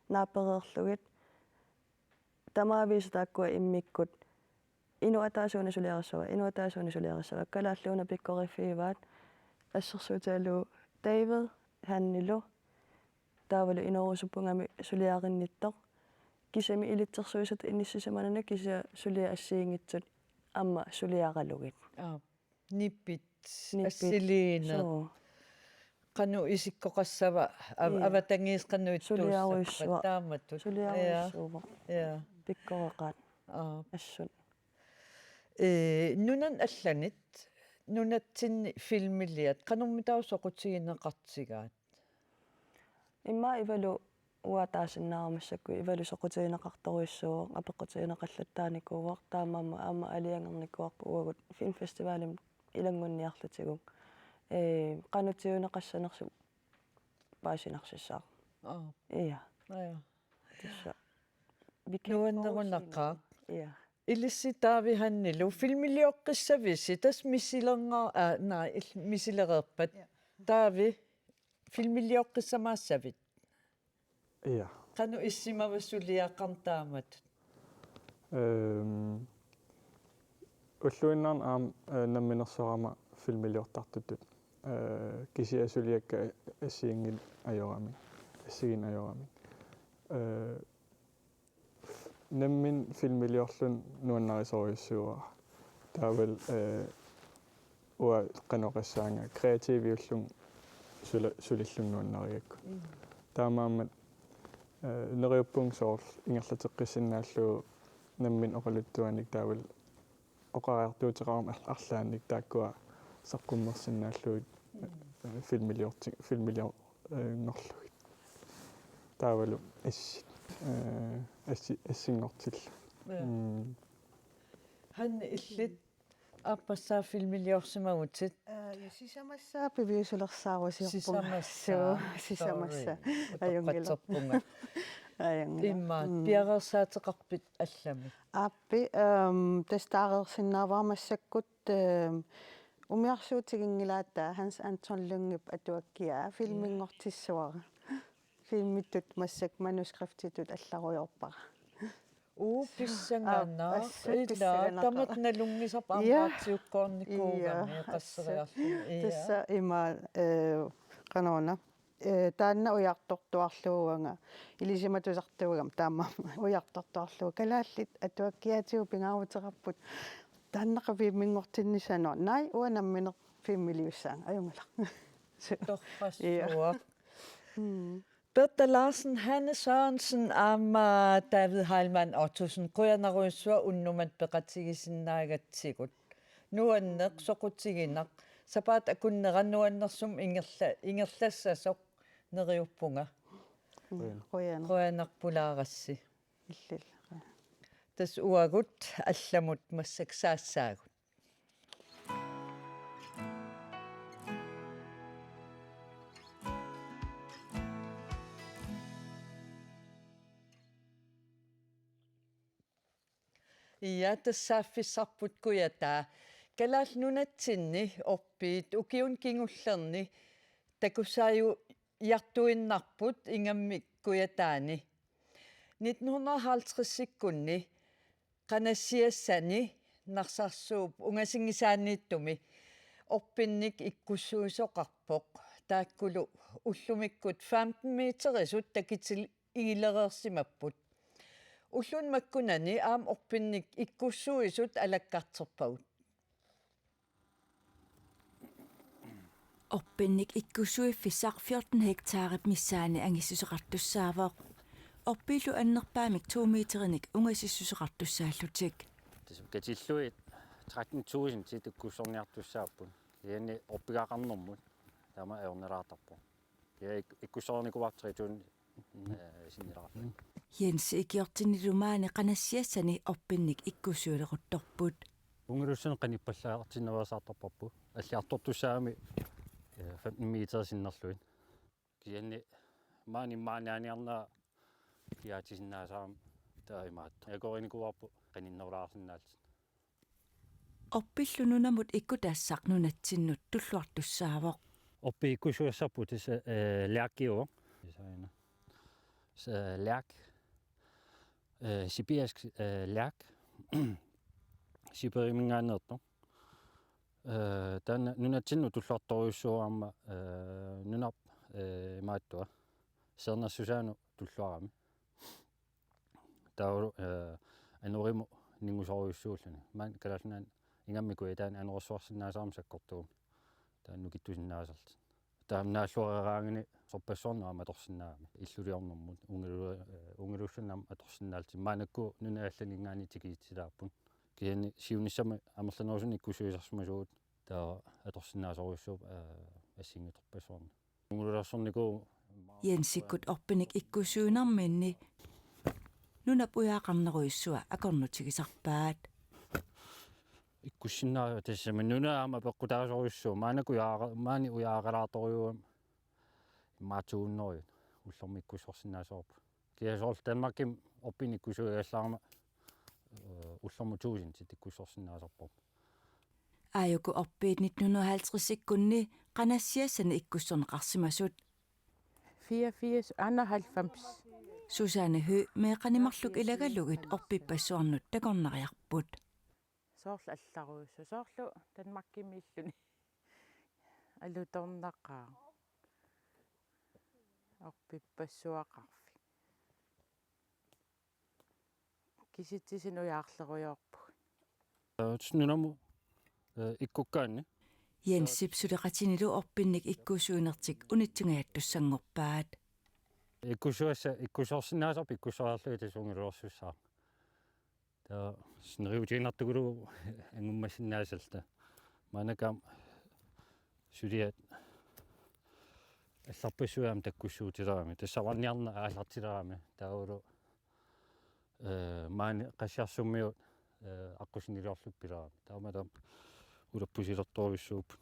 naapereerlugit tamaviisa taakkua immikkut inuk ataaseq una suliarissava, inuk ataaseq una suliarissava, kalaallit una pikkoriffigivaat assersuutigalugu David Hannilu taavalu inoorusuppungami suliarinnittoq. Kisianni ilitsersuisutut inissisimanani kisianni suliat assigiinngitsut aamma suliaralugit. Aap. Nippit, Nippit. Assiliineq. Suu. Qanoq isikkoqassava, av-, Ia. Avatangiisit qanoq ittuussappat Suliarujussuaq. Taamatut. Suliarujussuuvoq. Ia. Ia. Pikkoreqaat. Aa. Assut. Ee, nunanit allanit, nunatsinni filmiliat, qanormitaava soqutigineqartigaat? Immaqa Ivalu uanga taasinnaagama massakkut Ivalu soqutigineqartorujussuuvoq, apeqqutigineqallattaarnikuuvoq, taamaammat aamma aliangarnikuuarput uagut filmfestivalimi ilanngunniarlutigu. Ee, qanoq tiguniarneqassanersoq paasinarsissaaq. Aa. Ia. Aa, ja. Tassa. Nuannerunaqaaq. Ia. Ilissi Taavi Hannilu, filmilioqqissavisi, tassa misilerna-, aa, naa, il-, misilereerpat. Ja. Taavi, filmilioqqissamaassavit? Ia. Qanoq issimava suliaqarneq taamatut? Ehm, ulluinnarni aamma, eh, namminersorama filmiliortartutut. Eh, kisianni suliakka assigiinngit ajoramik, assigiinngit ajoramik. Eh, Nammineq filmiliorlunga nuannarisorujussuuara. Taavalu, eh, uanga qanoq oqassaanga kreativiullunga sula-, sulillunga nuannarigakku. Mm. Taamaammat, eh, neriuppunga soorlu ingerlateqqissinnaallugu nammineq oqaluttuanik taavalu oqariartuuteqarama ar-, arlaannik taakkua Saqqummersinnaallugit, eh, filmiliorti-, filmilior-, eh, -nngorlugit. Taavalu assit, eh, assi-, assinngortillu. Ja. Mm. Hanne, illit aappassaa filmiliorsimavutit. Aa, ja sisamassaa piviusulersaarusiorpunga. Sisamassaa. Suu, sisamassaa. Sorry. Ajunngilaq. Utoqqatserpunga. Ajunngilaq. Immaqa, mm, piareersaateqarpit allamik? Aappi, ehm, tassa taareersinnaavara massakkut, ehm, umiarsuutiginngilaataa Hans Anton Lyngep atuakkiaa filminngortissuara. Filmittut massakkut manuskriptitut allarujoorpara. Uu, pissanganaq. Aap, assut. Ila, pissanganaq. Tamatta nalunngisarput. Ja. Aamma radiukkoornikuugami. Ja, assut. Qasseriarluni. Ja. Tassa ima, eh, qanoruna. Eh, taanna ujartortuarlugu uanga ilisimatusartuugama taama ujartortuarlugu. Kalaallit atuakkiaatigut pingaaruteqarput. Taannaqa filminngortinnissaa. Naaj, uanga nammineq filmiliussaanga. Ajunngilaq. Torrassuaq. Ja. Mm. Bertha Larsen, Hanne Sørensen aamma David Heilmann Ottosen, qujanarujussuaq unnummut peqatigisinnaagatsigut. Nuanneq, soqutiginaq. Sapaatip akunnera nuannersumik ingerla-, ingerlassasoq neriuppunga. Mm, qujanaq. Qujanaq pulaarassi. Illillu. Tassa uagut allamut massakkut saassaagut. Ja, tassa saaffissarput kujataa. Kalaallit Nunatsinni orpiit ukiuni kingullerni takusaajuiartuinnarput ingammik kujataani. Nitten hundrede og halvtredsikkunni qanassiassani Narsarsuup ungasinngisaaniittumi orpinnik ikkussuisoqarpoq. Taakkulu ullumikkut femten meterisut takitil-, igilereersimapput. Ulluni makkunani aamma orpinnik ikkussuisut alakkarterpagut. Orpinnik ikkussuiffissaq fjorten hektarip missaani angissuseqartussaavoq. Orpiillu annerpaamik to meterinik ungasissuseqartussaallutik. Tassa katillugit tretten tusind ikkussorniartussaapput. Kisianni orpigaqarnermut taama ajornalaartarpoq. Ja, ik-, ikkussorinikuuartut tusind, eh, sinnilaarlugit. Jens ikiortinnilu maani qanassiassani orpinnik ikkussuileruttorput. Ungalussuarni qanippallaartinnaveersaartarparput. Alliartortussaagami, eh, femten meter sinnerlugit. Kisianni maani maaniaaniarnera kiaatisinnaasarami taamaattoq. Akorinikuuarput qaninnerulaarsinnaallutik. Orpillu nunamut ikkutaassaq nunatsinnut tulluartussaavoq. Orpiit ikkussugassarput tassa, eh, lærkiuvoq. Designer. Så, eh, lærk. Eh, sibirisk, eh, lærk. Sibiriminngaanneertoq. Eh, taanna nunatsinnut tulluartorujussuuvoq aamma, eh, nunarput, eh, imaattoq. Seernersusaanut tulluarami. Taava, eh, anorimut ninngusorujussuulluni. Maani Kalaallit Nunaanni ingammik kujataani anorersuarsinnaasarami sakkortuumik. Taanna nukittusinnaasarlutik. Taama naalluareeraangani sorpassuarnut aamma atorsinnaagami. Illuliornermut, ungalu-, eh, ungalussuarnut aamma atorsinnaallutik. Maannakkut nunat allaninngaanniit tikisitsisaapput. Kisianni siunissami amerlanerusunik ikkussuisarsimasugut taava atorsinnaasorujussuuvoq, eh, assigiinngitsorpassuarnut. Ungalulersornikuuvoq. Jensikkut orpinik ikkussuinerminni nunap ujaaqarnerujussua akornutigisarpaat. Ikkussinnaasarput tassami nunap aamma peqqutaasorujussuuvoq. Maannakkut ujaaqa-, maani ujaaqalaartorujussuugami immaqa to hundrede ullormut ikkussorsinnaassavarput. Kisianni soorlu Danmarkimi orpinik ikkussuigallarama, eh, ullormut tusind ikkussorsinnaasarparput. Aajuku orpiit nitten hundrede og halvtredsikkunni qanassiassani ikkussorneqarsimasut. Fireogfirs, enoghalvfems. Susanne Høegh meeqqani marluk ilagalugit orpippassuarnut takornariarput. Soorlu allarujussuaq, soorlu Danmarkimiilluni. Alutornaqaaq. Orpippassuaqarfik. Kisitsisinut ujaarlerujoorpugut. Nunamut, eh, ikkukkaanni. Jensip suleqatinilu orpinik ikkussuinertik unitsingajattussanngorpaat. Ikkussugassat, ikkussorsinnaasarput ikkussoriarlugit tassa ungalulersussaavoq. Taava neriuutiinnartukuluuvoq angummassinnaasalluta. Maannakkut aamma Suliat allarpassuit aamma takkussuutilerami. Tassa savarniarneq aallartilerami. Taavalu, eh, maani Qassiarsummiut, eh, aqqusiniliorluppilerami. Taamaammat ulappusilertorujussuupput.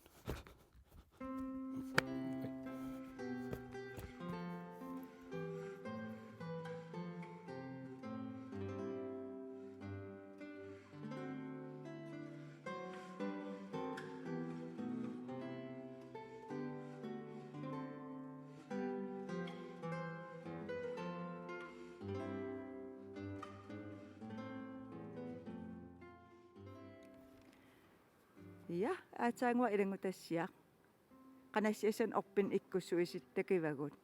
Ja, aatsaannguaq ilanngutassiaq. Qanassiassanik orpinnik ikkussuisitut takivagut.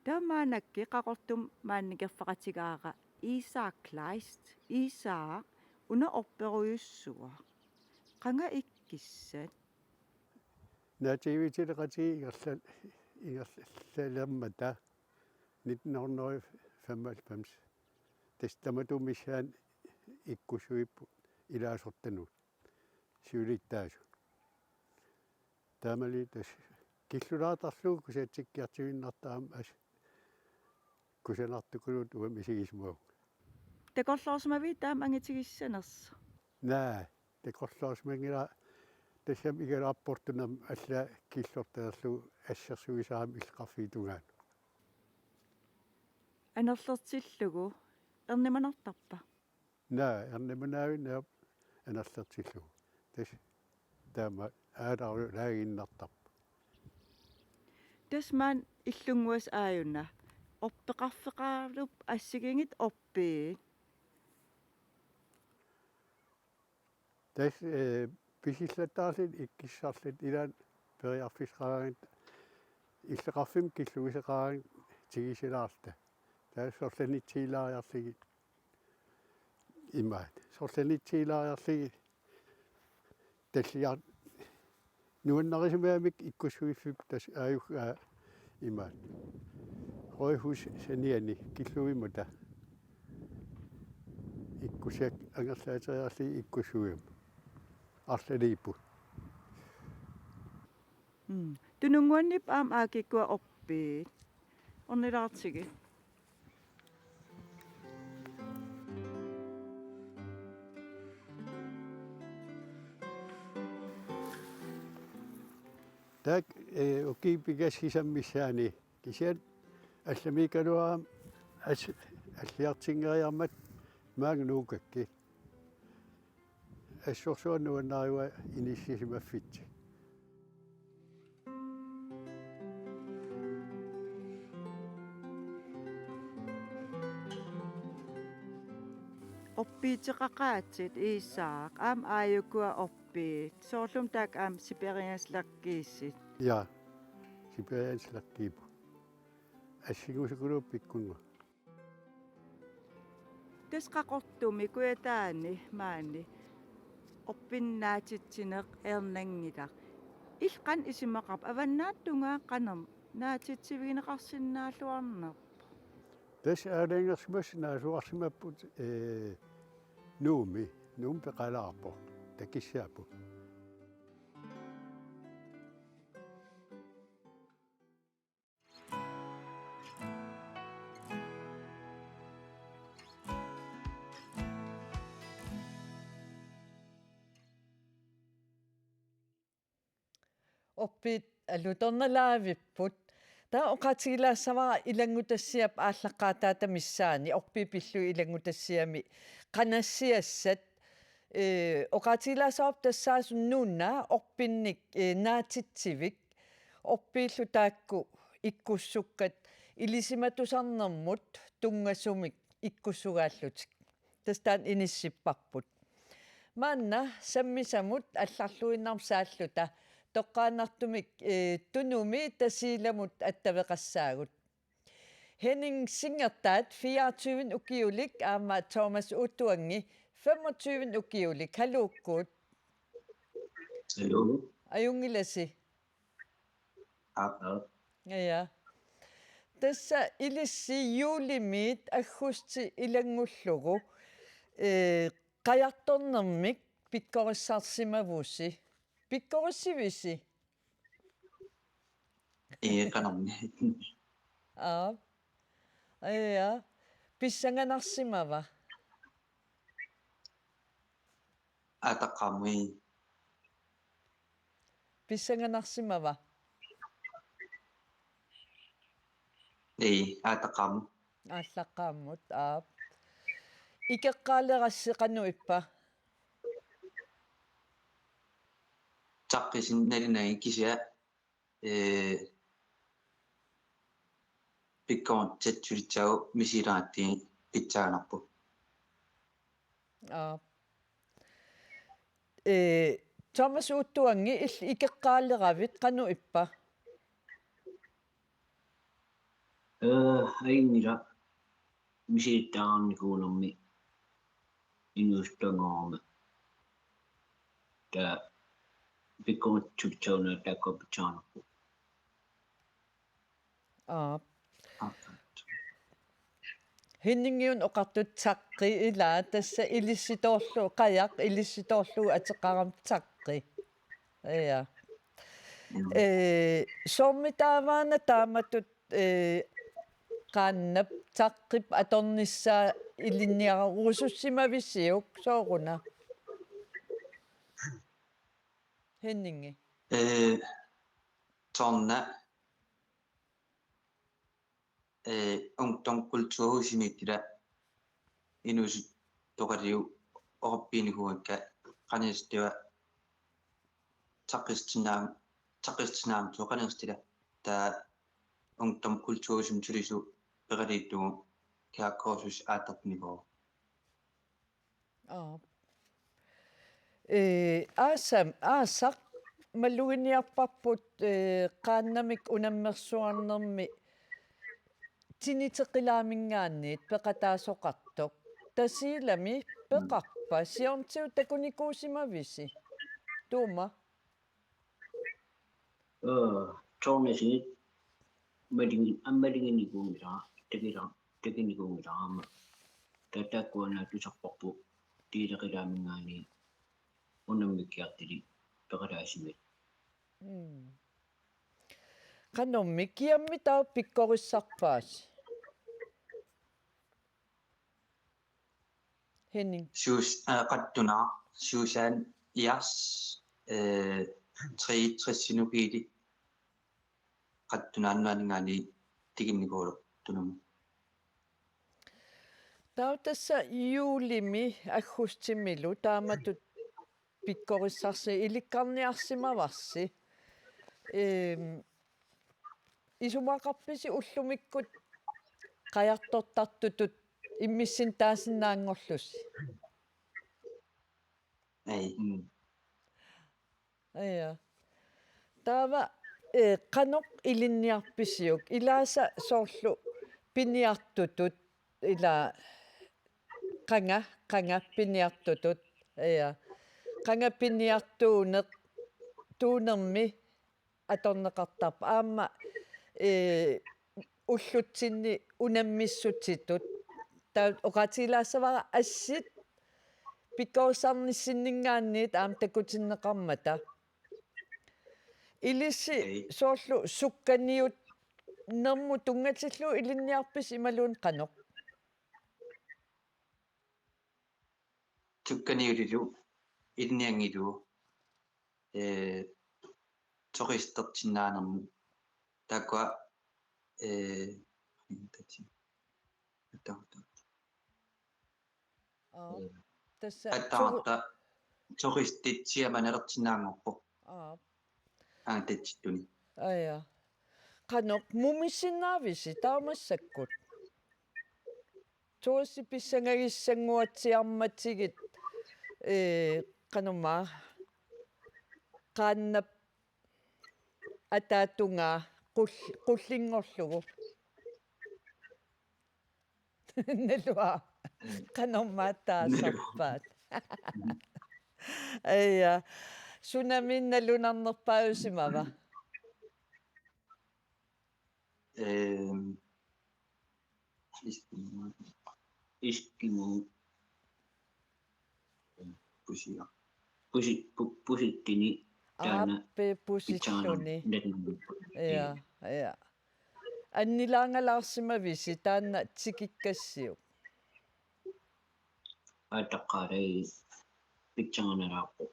Taava maannakkut Qaqortumi maani nikerfaqatigaara Isak Kleist. Isak, una orperujussuaq. Qanga ikkissat? Naativiitileqatigiit ingerla-, ingerlalermata nitten hundrede femoghalvfems. Tassa tamatuma missaani ikkussuipput ilaasortanut siulittaasut. Taamali tassa killulaartarlugu kusatikkiartuinnartarami assut kusanartukulluunniit uanga misigisimavunga. Takorloorsimavit taama angitigissanersoq? Naa, takorloorsimanngilara, tassami igalaarportunami allaat killortalerlugu assersuisarami illoqarfiit tungaanut. Anerlertillugu ernimanartarpa? Naa, ernimanavinnaq anerlertillugu. Tassa taama aalaarulaaginnartarpoq. Tassa maani illunnguassaq aajuna. Orpeqarfeqarlutit assigiinngitsut orpiit? Tassa, eh, pisillattaarlutik ikkissarlutik ilaanni periarfissaqaraangat illoqarfimmi killuisoqaraangat tigusalaarluta. Tassa sorlanitsiilaariarlugit imaat. Sorlanitsiilaariarlugit talliar-, nuannarisimagamik ikkussuiffipput tassa aajukua imaat. Rådhusip saniani killuimmata. Ikkussat angerlaateriarlugit ikkussuimmata. Arlaliipput. Mm. Tununnguanniippat aamma aakikkua orpiit? Ornilaartigit. Taakku, eh, ukiut pingasut sisamat missaanni kisianni allamiikkaluarama as-, alliartinngeriarmata maanga nuukkakkit. Assorsuaq nuannarivara inissisimaffitsik. Orpiuteqaqaatsit Isak, aamma aajukua orpiit, soorlumi taakku aamma Siberian Slätkiisut. Ja, Siberian Slätkiipput. Assingusukuluk pikkunngua. Tassa Qaqortumi Kujataani maani orpinnut naatitsineq ajornanngilaq. Illit qanoq isumaqarpit, avannaata tungaanut qanoq naatitsivigineqarsinnaalluarnerpit? Tassa aalajangersimasut naasuarsimapput, eh, Nuummi, Nuummi peqalaarpoq, takussaapput. Orpiit alutornalaavipput. Taava oqaatigilaassavara ilanngutassiap aallaqqaataata missaani orpiit pillugit ilanngutassiami qanassiassat. Ee, oqaatigilaassavarput tassaasoq nuna orpinnik, ee, naatitsivik, orpiillu taakku ikkussukkat ilisimatusarnermut tunngasumik ikkussugaallutik. Tassa taanna inissipparput. Maanna sammisamut allarluinnarmut saalluta toqqaannartumik, ee, Tunumi Tasiilamut attaveqassaagut. Henning Singertaat fireogtyve ukiulik aamma Thomas Utuangi femogtyve ukiulik. Haluukkut. Haluu. Ajunngilasi? Aap. Ja. Tassa ilissi juulimiit aggustip ilanngullugu, ee, qajartornermik pikkorissarsimavusi. Pikkorissivisi? Ee, qanormi. Aap. Aja. Pissanganarsimava? Aataqqaammut. Pissanganarsimava? Ee, aataqqaammut. Aallaqqaammut, aap. Ikeqqaalerassi qanoq ippa? Taqqisinnarluni kisianni, ee, pikkorissatut sulissaagut misigilerlugu pitsaanerput. Aap. Ee, Thomas Uttuangi, illit ikeqqaaleravit qanoq ippa? Ee, ajunngilaq, misilittagarnikuunermi inuusuttunngormat. Taava pikkorissatut sulissaagut taakkua pitsaanerput. Aap. Henningiuna oqartut taqqi, ilaa, tassa ilissitoorlugu, qajaq ilissitoorlugu ateqarami taqqi. Aja. Ee, soormi taavaana taamatut, ee, qaannap taqqip atornissaa ilinniarusussimavisiuk, sooruna? Henningi. Ee, sooruna, ee, ungdomskulturhusimiittut inuusuttoqalerlugu oqarfiginikuuakka qanigissuaq taqqissinnaam-, taqqissinnaammat qanigissuaq, taava ungdomskulturhusimi sulisut peqaliittugut kiakkoorsus aattortunikuuvoq. Aap. Ee, aasam, aasaq maluginiarparput, ee, qaannamik unammersuarnermi tiniteqilaaminngaanniit peqataasoqartoq. Tasiilami peqarpa, siornatigut takunikuusimavisi? Tuuma? Ee, soorunami malugin-, aamma maluginikuunngilara, takila-, takunikuunngilara. Taava taakkuana tusarparput tiniteqilaaminngaanniit unammikkiartulik peqataasimasut. Mm. Qanormi, kiammi taava pikkorissarpaasi? Henning. Sus-, øh, Qattuna, Susan, Ias, øh, tre tres Sinukili, Qattunaanngaanniit tikinnikuuvoq Tunumut. Taava tassa juulimi aggustimilu taamatut pikkorissarsi ilikkarniarsimavarsi. Ehm, isumaqarpisi ullumikkut qajartortartutut immissinnut taasinnaanngorlusi? Ei. Mm. Aja. Taava, eh, qanoq ilinniarpisiuk? Ilaasa soorlu piniartutut, ila qanga, qanga piniartutut. Aja. Qanga piniartuuneq, tuunermi atorneqartarpoq. Aamma, eh, ullutsinni unammissutitut. Taava oqaatigilaassavara assit pikkorissarnissinninngaanniit aamma takutinneqarmata. Ilissi Ei. Soorlu sukkaniutnermut tunngatillugu ilinniarpisi imaluunniit qanoq? Sukkaniutillugu ilinnianngilagut, ee, turistertinnaanermut. Taakkua, ee, Aap. Ee, tassa attaarta turistit siamanalertinnaanngorpoq. Aap. Aamma tatsittuni. Aja. Qanoq mumissinnaavisi taamaaseqqut? Turistit pissangagissannguatsiarmatigit, ee, qanormaa, qaannap ataatungaa qul-, qullinngorlugu. Nalua. Qanormaa taasarpaat. Aja. Sunami nalunarnerpaajusimava? Ehm, Eskimo. Eskimo. Pusia. Pusi-, pu-, pusittini. Taanna aappi pusilluni. Pitsaanermik. Ja, ja. Annilaangalaarsimavisi taanna tikikkassiuk? Aataqqaalai pitsaanermik.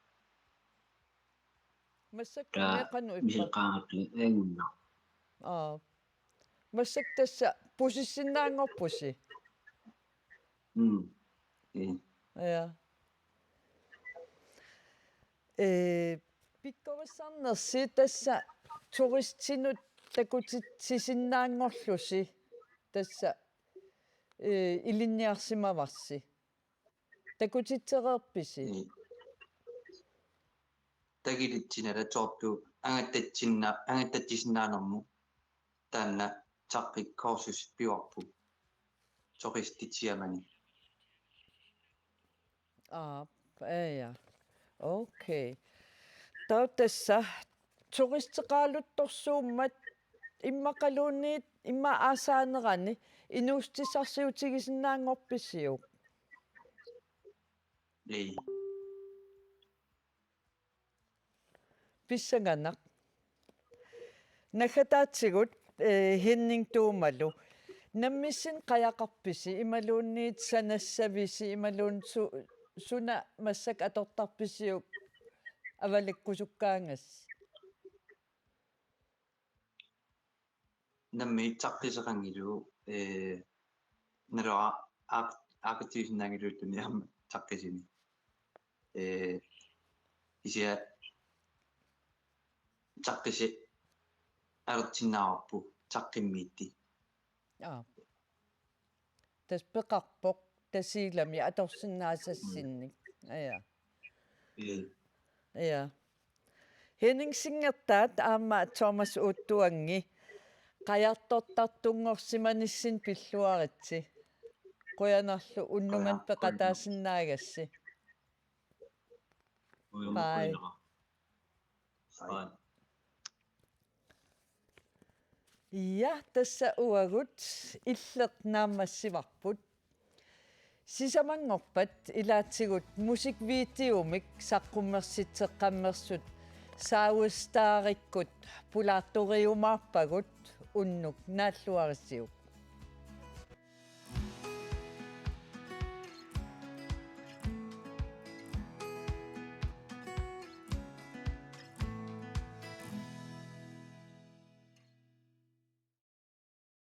Massakkut taa meeqqanut ippat? Misileqqaartut angunnaq. Aa. Massakkut tassa pusissinnaanngorpusi? Mm. Ee. Ja. Ee, pikkorissarnersi tassa turistinut takutitsisinnaanngorlusi tassa, ee, ilinniarsimavarsi. Takutitsereerpisi? Ee. Takilitsinnala tortu angattatsinna-, angattatsisinnaanermut taanna taqqikkoorsus piorpu turistitiamani. Aa, ja. Okay. Taava tassa turisteqaaluttorsuummat immaqaluunniit immaqa aasaanerani inuussutissarsiutigisinnaanngorpisiuk? Ee. Pissanganaq. Naggataatigut, ee, Henning Tuumalu. Nammissinnut qajaqarpisi, imaluunniit sanassavisi, imaluunniit su-, suna massakkut atortarpisiuk avalakkusukkaangassi? Nammineq taqqiseqanngilagut, ee, naluara aaq-, aaqqitsuusinnaanngilagut tuniamma taqqisini. Ee, kisianni taqqisi alertsinnaavarput taqqimmiittut. Aa. Tassa peqarpoq Tasiilami atorsinnaasassinnik. Mm. Ja. Mm. Ja. Henning Singertaat aamma Thomas Uttuangi qajartortartunngorsimanissinni pilluaritsi. Qujanarlu unnummanna peqataasinnaagassi. Qujanaq. Bye. Qujanaq. Bye. Ja, tassa uagut Illeq naammassivarput. Sisamanngorpat ilaatigut musikvideomik saqqummersitseqqammersut Saaustaarikkut pulaartoriumaarpagut unnuk naalluarisiuk.